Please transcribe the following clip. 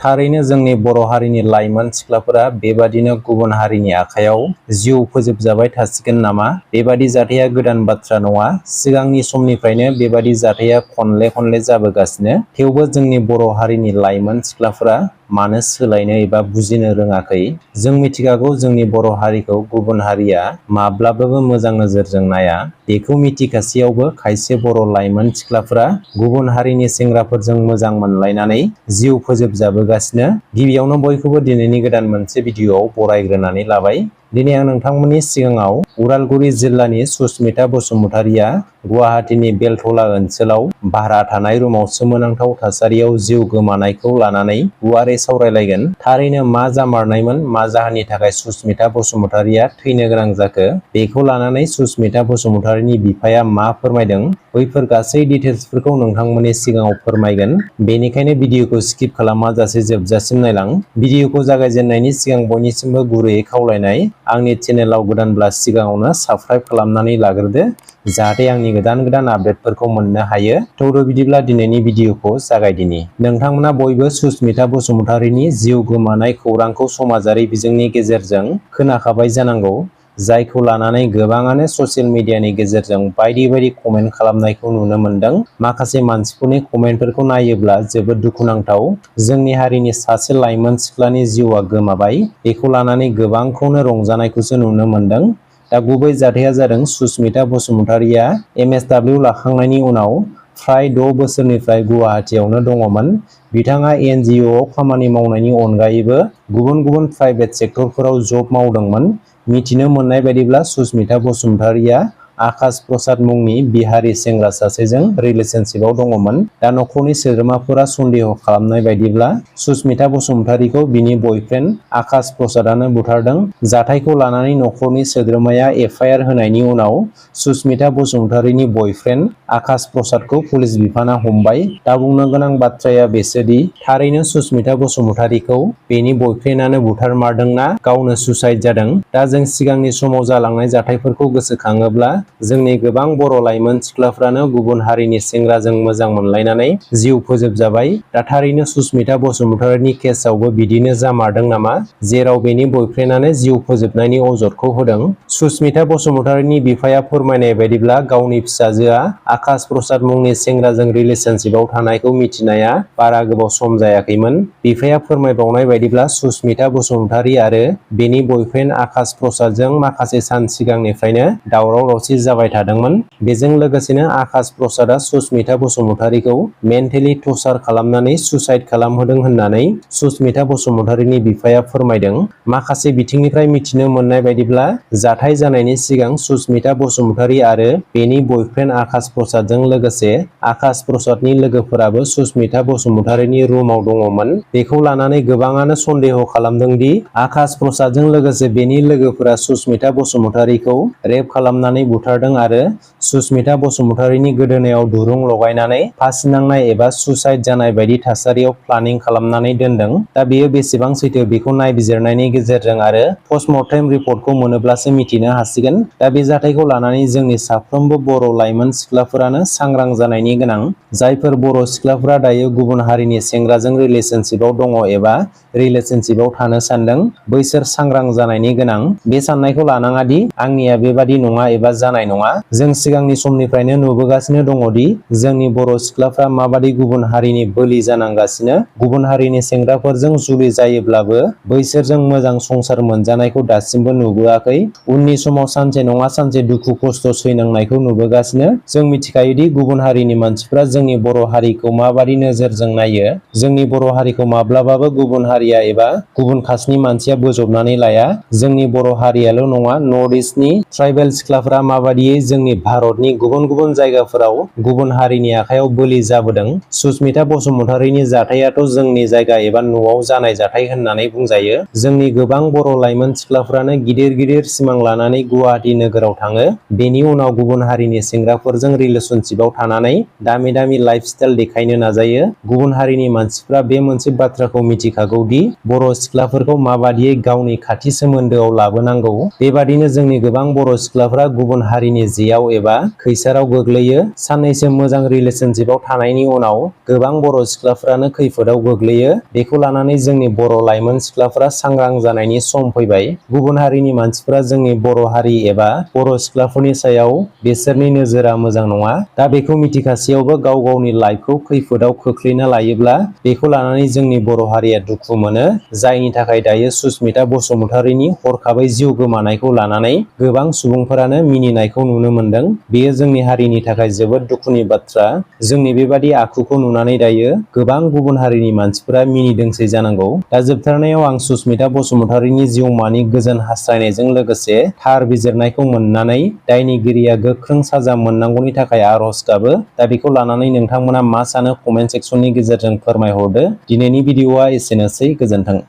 थारैनो जोंनि बर' हारिनि लाइमोन सिख्लाफोरा बेबादिनो गुबुन हारिनि आखायाव जिउ फोजोबजाबाय थासिगोन नामा? बेबादि जाथाया गोदान बाथ्रा नङा। सिगांनि समनिफ्रायनो बेबादि जाथाया खनले खनले जाबोगासिनो। थेवबो जोंनि बर' हारिनि लाइमोन सिख्लाफोरा मानो सोलायनो एबा बुजिनो रोङाखै? जों मिथिखागौ जोंनि बर' हारिखौ गुबुन हारिया माब्लाबाबो मोजां नोजोरजों नाया। बेखौ मिथिखासेयावबो खायसे बर' लाइमोन सिख्लाफोरा गुबुन हारिनि सेंग्राफोरजों मोजां मोनलायनानै जिउ फोजोबजाबोगासिनो। गिबियावनो बयखौबो दिनैनि गोदान मोनसे भिडिअआव बरायग्रोनानै लाबाय। दिनै आं नोंथांमोननि सिगाङाव उदालगुरि जिल्लानि सुस्मिता बसुमतारिया गुवाहाटीनि बेलथला ओनसोलाव भारा थानाय रुमाव सोमोनांथाव थासारियाव जिउ गोमानायखौ लानानै गुवारै सावरायलायगोन। थारैनो मा जामारनायमोन, मा जाहोननि थाखाय सुस्मिता बसुमतारिया थैनो गोनां जाखो, बेखौ लानानै सुस्मिता बसुमतारिनि बिफाया मा फोरमायदों, बैफोर गासै डिटेल्सफोरखौ नोंथांमोननि सिगाङाव फोरमायगोन। बेनिखायनो भिडिअखौ स्किप खालामाजासे जोबजासिम नायलां। भिडिअखौ जागायजेननायनि सिगां बयनिसिमबो गुरैयै खावलायनाय, आंनि चेनेलाव गोदानब्ला सिगाङावनो साबस्क्राइब खालामनानै लाग्रोदो, जाहाथे आंनि गोदान आपडेटफोरखौ मोननो हायो। थ' बिदिब्ला दिनैनि भिडिअखौ जागायदिनि। नोंथांमोना बयबो सुस्मिता बसुमतारिनि जिउ गोमानाय खौरांखौ समाजारि बिजोंनि गेजेरजों खोनाखाबाय जानांगौ, जायखौ लानानै गोबाङानो ससियेल मिडियानि गेजेरजों बायदि कमेन्ट खालामनायखौ नुनो मोनदों। माखासे मानसिफोरनि कमेन्टफोरखौ नायोब्ला जोबोद दुखुनांथाव। जोंनि हारिनि सासे लाइमोन सिख्लानि जिउआ गोमाबाय, बेखौ लानानै गोबांखौनो रंजानायखौसो नुनो मोनदों। दा गुबै जाथाया जादों सुस्मिता बसुमतारिया MSW लाखांनायनि उनाव फ्राय 6 बोसोरनिफ्राय गुवाहाटीयावनो दङमोन। बिथाङा NGOआव खामानि मावनायनि अनगायैबो गुबुन प्राइभेट सेक्टरफोराव जब मावदोंमोन। मिथिनो मोननाय बायदिब्ला सुस्मिता बसुमतारिया आकाश प्रसाद मुंनि बिहारी सेंग्रा सासेजों रिलेशनशिपआव दङमोन। दा नखरनि सोद्रोमाफोरा सन्देह खालामनाय बायदिब्ला सुस्मिता बसुमतारिखौ बिनि बयफ्रेन्ड आकाश प्रसादानो बुथारदों। जाथायखौ लानानै नखरनि सोद्रोमाया FIR होनायनि उनाव सुस्मिता बसुमतारिनि बयफ्रेन्ड आकाश प्रसादखौ पुलिस बिफाना हमबाय। दा बुंनो गोनां बाथ्राया बेसोदि थारैनो सुस्मिता बसुमतारिखौ बेनि बयफ्रेन्डआनो बुथारमारदोंना गावनो सुसाइड जादों? दा जों सिगांनि समाव जालांनाय जाथायफोरखौ गोसोखाङोब्ला जोंनि गोबां बर' लाइमोन सिख्लाफ्रानो गुबुन हारिनि सेंग्राजों मोजां मोनलायनानै जिउ फोजोबजाबाय। दा थारैनो सुस्मिता बसुमतारिनि केसआवबो बिदिनो जामारदों नामा, जेराव बेनि बयफ्रेन्डआनो जिउ फोजोबनायनि अजदखौ होदों? सुस्मिता बसुमतारिनि बिफाया फोरमायनाय बायदिब्ला गावनि फिसाजोआ आकाश प्रसाद मुंनि सेंग्राजों रिलेशनशिपआव थानायखौ मिथिनाया बारा गोबाव सम जायाखैमोन। बिफाया फोरमायबावनाय बायदिब्ला सुस्मिता बसुमतारि आरो बेनि बयफ्रेन्ड आकाश प्रसादजों माखासे सान सिगांनिफ्रायनो दावराव-दावसि जाबाय थादोंमोन। बेजों लोगोसेनो आकाश प्रसादआ सुस्मिता बसुमतारिखौ मेन्टेलि टर्चार खालामनानै सुसाइड खालामहोदों होननानै सुस्मिता बसुमतारिनि बिफाया फोरमायदों। माखासे बिथिंनिफ्राय मिथिनो मोननाय बायदिब्ला जाथाय जानायनि सिगां सुस्मिता बसुमतारि आरो बेनि बयफ्रेन्ड आकाश प्रसादजों लोगोसे आकाश प्रसादनि लोगोफोराबो सुस्मिता बसुमतारिनि रुमाव दङमोन। बेखौ लानानै गोबाङानो सन्देह खालामदों दि आकाश प्रसादजों लोगोसे बेनि लोगोफोरा सुस्मिता बसुमतारिखौ रेप खालामनानै बुथारदों आरो सुस्मिता बसुमतारिनि गोदोनायाव दुरुं लगायनानै फासि नांनाय एबा सुसाइड जानाय बायदि थासारियाव प्लानिं खालामनानै दोनदों। दा बेयो बेसेबां सैथो बेखौ नायबिजिरनायनि गेजेरजों आरो पस्टमर्टेम रिपर्टखौ मोनोब्लासो मिथिनो हासिगोन। दा बे जाथायखौ लानानै जोंनि साफ्रोमबो बर' लाइमोन सिख्लाफोरानो सांग्रां जानायनि गोनां। जायफोर बर' सिख्लाफोरा दायो गुबुन हारिनि सेंग्राजों रिलेशनशिपआव दङ एबा रिलेशनशिपआव थानो सानदों, बैसोर सांग्रां जानायनि गोनां। बे साननायखौ लानाङा दि आंनिया बेबादि नङा एबा जानाय नङा। जों सिगांनि समनिफ्रायनो नुबोगासिनो दङदि जोंनि बर' सिख्लाफ्रा माबादि गुबुन हारिनि बोलि जानांगासिनो। गुबुन हारिनि सेंग्राफोरजों जुलि जायोब्लाबो बैसोरजों मोजां संसार मोनजानायखौ दासिमबो नुबोआखै। उननि समाव सानसे नङा सानसे दुखु खस्थ सैनांनायखौ नुबोगासिनो। जों मिथिखायोदि गुबुन हारिनि मानसिफ्रा जोंनि बर' हारिखौ माबादि नोजोरजों नायो। जोंनि बर' हारिखौ माब्लाबाबो गुबुन हारिया एबा गुबुन कास्टनि मानसिया बोजबनानै लाया। जोंनि बर' हारियाल' नङा, नर्थ इस्टनि ट्राइबेल सिख्लाफोरा माबादियै जोंनि भारतनि गुबुन जायगाफोराव गुबुन हारिनि आखायाव बोलि जाबोदों। सुस्मिता बसुमतारिनि जाथायाथ' जोंनि जायगा एबा न'आव जानाय जाथाय होननानै बुंजायो। जोंनि गोबां बर' लाइमोन सिख्लाफ्रानो गिदिर सिमां लानानै गुवाहाटी नोगोराव थाङो। बेनि उनाव गुबुन हारिनि सेंग्राफोरजों रिलेशनशिपआव थानानै दामि लाइफ स्टाइल देखायनो नाजायो। गुबुन हारिनि मानसिफ्रा बे मोनसे बाथ्राखौ मिथिखागौदि बर' सिख्लाफोरखौ माबादियै गावनि खाथि सोमोन्दोआव लाबोनांगौ। बेबादिनो जोंनि गोबां बर' सिख्लाफ्रा गुबुन हारिनि जेयाव एबा खैसाराव गोग्लैयो। साननैसो मोजां रिलेशनशिपआव थानायनि उनाव गोबां बर' सिख्लाफोरानो खैफोदाव गोग्लैयो। बेखौ लानानै जोंनि बर' लाइमोन सिख्लाफोरा सांग्रां जानायनि सम फैबाय। गुबुन हारिनि मानसिफोरा जोंनि बर' हारि एबा बर' सिख्लाफोरनि सायाव बिसोरनि नोजोरा मोजां नङा। दा बेखौ मिथिखासेयावबो गाव गावनि लाइफखौ खैफोदाव खोख्लैना लायोब्ला बेखौ लानानै जोंनि बर' हारिया दुखु मोनो। जायनि थाखाय दायो सुस्मिता बसुमतारीनि हरखाबै जिउ गोमानायखौ लानानै गोबां सुबुंफोरानो मिनिनायखौ नुनो मोनदों। बेयो जोंनि हारिनि थाखाय जोबोद दुखुनि बाथ्रा। जोंनि बेबादि आखुखौ नुनानै दायो गोबां गुबुन हारिनि मानसिफोरा मिनिदोंसै जानांगौ। दा जोबथारनायाव आं सुस्मिता बसुमतारीनि जिउमानि गोजोन हास्थायनायजों लोगोसे थार बिजिरनायखौ मोननानै दायनिगिरिया गोख्रों साजा मोननांगौनि थाखाय आर'ज गाबो। दा बेखौ लानानै नोंथांमोना मा सानो कमेन्ट सेक्सननि गेजेरजों फोरमायहरदो। दिनैनि भिडिअआ एसेनोसै, गोजोन्थों।